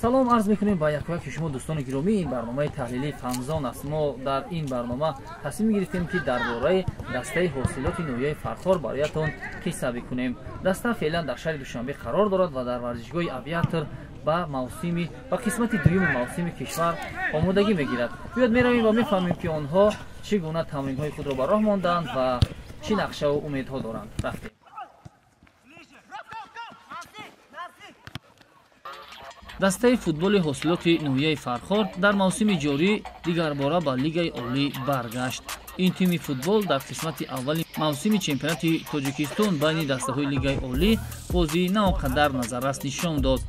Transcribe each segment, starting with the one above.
Салом арз мекунем ба якояки шумо дӯстони гиромӣ. Ин барномаи таҳлилии Фанзон аст. Мо дар ин барнома тасмим гирифтем, ки дар бораи дастаи ҳосилоти ноҳияи Фархор бароятон қисса бикунем. Даста феълан дар шаҳри Душанбе қарор дорад ва дар варзишгоҳи Авиатор ба мавсими ба қисмати дуюми мавсими кишвар омодагӣ мегирад. Биёд меравем ва мефаҳмем, ки онҳо чӣ гуна тамринҳои худро ба роҳ мондаанд ва чӣ нақшаву умедҳо доранд. Рафтем. Дастаи футболи ҳосилоти ноҳияи Фархор дар мавсими ҷорӣ дигарбора ба Лигаи Олӣ баргашт. Ин тими футбол дар қисмати аввали мавсими чемпионати Тоҷикистон байни дастаҳои Лигаи Олӣ бозии на он қадар назаррас нишон дод.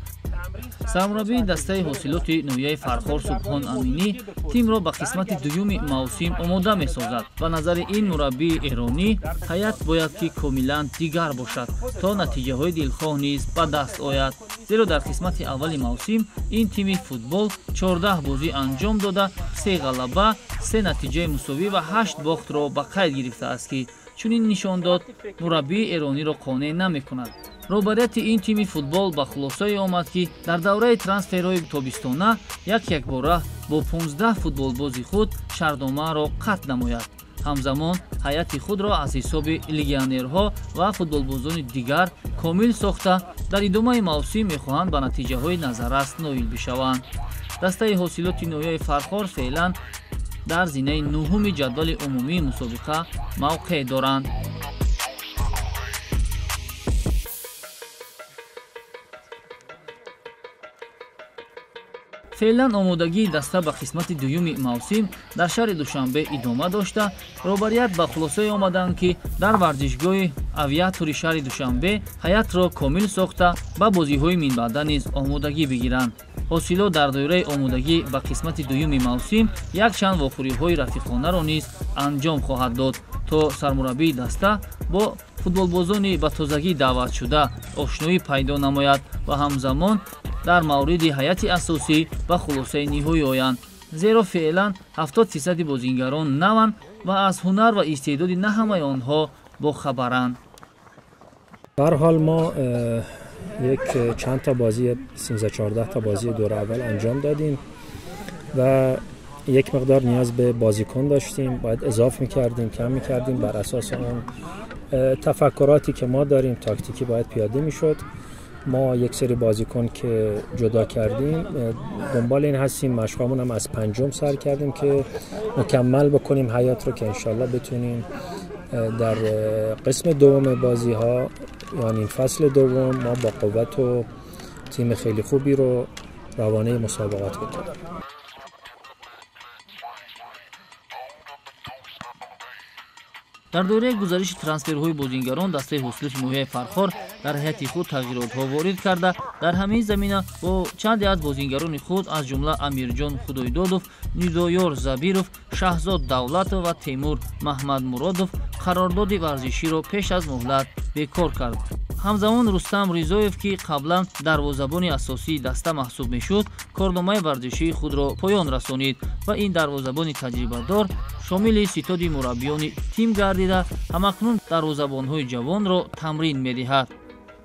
Сармураббии дастаи ҳосилоти ноҳияи Фархор Субҳон Аминӣ тимро ба қисмати дуюми мавсим омода месозад. Ба назари ин мураббии эронӣ, ҳайат бояд ки комилан дигар бошад, то натиҷаҳои дилхоҳ низ ба даст ояд. Зеро дар қисмати аввали мавсим ин тими футбол 14 бозӣ анҷом дода, се ғалаба, се натиҷаи мусовӣ ва ҳашт бохтро ба қайд гирифтааст, ки чунин нишон дод мураббии эрониро қонеъ намекунад. Роҳбарияти ин тими футбол ба хулосае омад, ки дар давраи трансферҳои тобистона як якбора бо 15 футболбози худ шартномаро қатъ намояд. Ҳамзамон ҳайати худро аз ҳисоби легионерҳо ва футболбозони дигар комил сохта, дар идомаи мавсим мехоҳанд ба натиҷаҳои назаррас ноил бишаванд. Дастаи ҳосилоти ноҳияи Фархор феълан дар зинаи нуҳуми ҷадвали умумии мусобиқа мавқеъ доранд. Феълан омодагии даста ба қисмати дуюми мавсим дар шаҳри Душанбе идома дошта, роҳбарият ба хулосае омаданд, ки дар варзишгоҳи Авиатори шаҳри Душанбе ҳайатро комил сохта, ба бозиҳои минбаъда низ омодагӣ бигиранд. Ҳосилот дар доираи омодагӣ ба қисмати дуюми мавсим якчанд вохӯриҳои рафиқонаро низ анҷом хоҳад дод, то сармураббии даста бо футболбозони ба тозагӣ даъватшуда ошноӣ пайдо намояд ва ҳамзамон дар мавриди ҳайати асосӣ ба хулосаи ниҳоӣ оянд. Зеро феълан 70 фисади бозингарон наванд ва аз ҳунар ва истеъдоди на ҳамаи онҳо бохабаранд. به هر حال ما یک چند تا بازی، 13 14 تا بازی دور اول انجام دادیم و یک مقدار نیاز به بازیکن داشتیم. باید اضاف میکردیم، کم میکردیم، بر اساس اون تفکراتی که ما داریم تاکتیکی باید پیاده میشد. ما یک سری بازیکن که جدا کردیم، دنبال این هستیم، مشقامون هم از پنجم سر کردیم که مکمل بکنیم هیات رو که انشالله بتونیم در قسم دوم بازی ها، یعنی فصل دوم، ما با قوت و تیم خیلی خوبی رو روانه مسابقات بکنیم. Дар доираи гузариши трансферҳои бозингарон дастаи ҳосилоти ноҳияи Фархор дар ҳайати худ тағйиротҳо ворид карда, дар ҳамин замина бо чанде аз бозингарони худ, аз ҷумла Амирҷон Худойдодов, Нидоёр Забиров, Шаҳзод Давлатов ва Темур Маҳмадмуродов қарордоди варзиширо пеш аз муҳлат бекор кард. Ҳамзамон Рустам Ризоев, ки қаблан дарвозабони асосии даста маҳсуб мешуд, корномаи варзишии худро поён расонид ва ин дарвозабони таҷрибадор шомили ситоди мураббиёни тим гардида, ҳамакнун дарвозабонҳои ҷавонро тамрин медиҳад.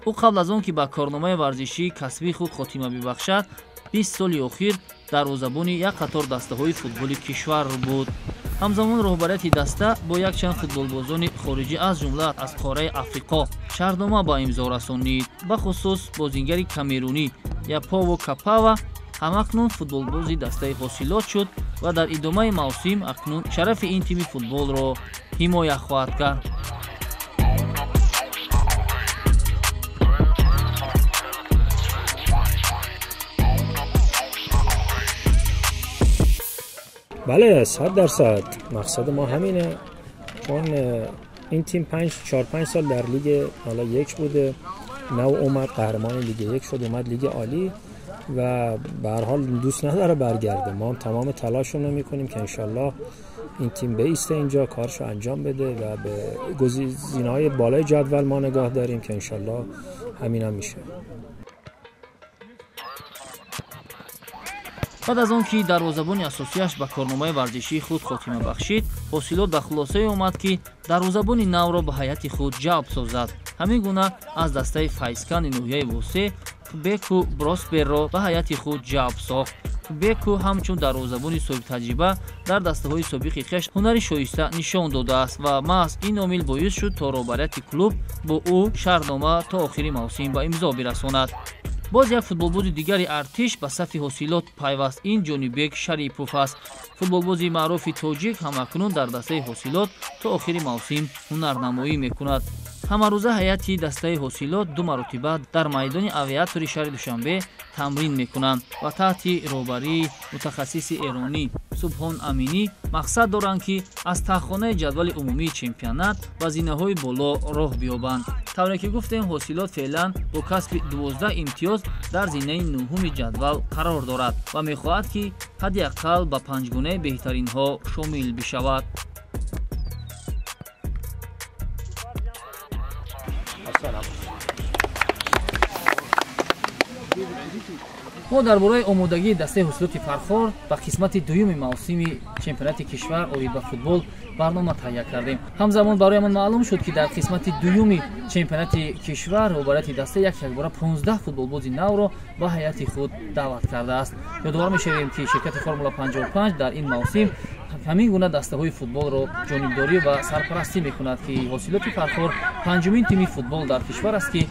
Ӯ қабл аз он ки ба корномаи варзишии касбии худ хотима бибахшад, 20 соли охир дарвозабони як қатор дастаҳои футболи кишвар буд. Ҳамзамон роҳбарияти даста бо якчанд футболбозони хориҷӣ, аз ҷумла аз қораи Африқо, шартнома ба имзо расонид. Бахусус бозингари камерунӣ Япово Капава ҳамакнун футболбози дастаи ҳосилот шуд ва дар идомаи мавсим акнун шарафи ин тими футболро ҳимоя хоҳад кард. بله، 100% مقصد ما همینه، چون این تیم 5 4 5 سال در لیگ حالا یک بوده. نو اومد قهرمان لیگ یک شد، اومد لیگ عالی و به هر حال دوست نداره برگرده. ما هم تمام تلاشمون رو میکنیم که انشالله این تیم بایسته اینجا، کارشو انجام بده و به گزینه‌های بالای جدول ما نگاه داریم که انشالله همین هم میشه. Баъд аз он ки дарвозабони асосияш ба корномаи варзишии худ хотима бахшид, ҳосилот ба хулосае омад, ки дарвозабони навро ба ҳайати худ ҷалб созад. Ҳамин гуна аз дастаи Файзканди ноҳияи Восе Кбеку Бросберро ба ҳайати худ ҷалб сохт. Кбеку ҳамчун дарвозабони соҳибтаҷриба дар дастаҳои собиқи хеш ҳунари шоиста нишон додааст ва маҳз ин омил боис шуд, то роҳбарияти клуб бо ӯ шартнома то охири мавсим ба имзо бирасонад. Боз як футболбози дигари Артиш ба сафи Ҳосилот пайваст. Ин Ҷонибек Шарипов аст. Футболбози маъруфи тоҷик ҳамакнун дар дастаи Ҳосилот то охири мавсим ҳунарнамоӣ мекунад. Ҳамарӯза ҳайати дастаи Ҳосилот ду маротиба дар майдони Авиатори шаҳри Душанбе тамрин мекунанд ва таҳти роҳбарии мутахассиси эронӣ Субҳон Аминӣ мақсад доранд, ки аз таҳхонаи ҷадвали умумии чемпионат ба зинаҳои боло роҳ биёбанд. Тавре ки гуфтем, Ҳосилот феълан бо касби 12 имтиёз дар зинаи нуҳуми ҷадвал қарор дорад ва мехоҳад, ки ҳадди ақал ба панҷгунаи беҳтаринҳо шомил бишавад. Мо дар бораи омодагии дастаи Ҳосилоти Фархор ба қисмати дуюми мавсими чемпионати кишвар оид ба футбол барнома таҳия кардем. Ҳамзамон бароямон маълум шуд, ки дар қисмати дуюми чемпионати кишвар роҳбарияти даста як якбора 15 футболбози навро ба ҳайати худ даъват кардааст. Ёдовар мешавем, ки ширкати Формула 55 дар ин мавсим ҳамин гуна дастаҳои футболро ҷонибдорӣ ва сарпарастӣ мекунад, ки Ҳосилоти Фархор панҷумин тими футбол дар кишвар аст, ки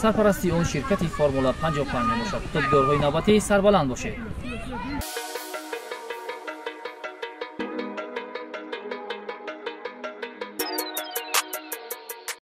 сарпарасти он ширкати Формула 55 мебошад. То дидорҳои навбатӣ сарбаланд бошед.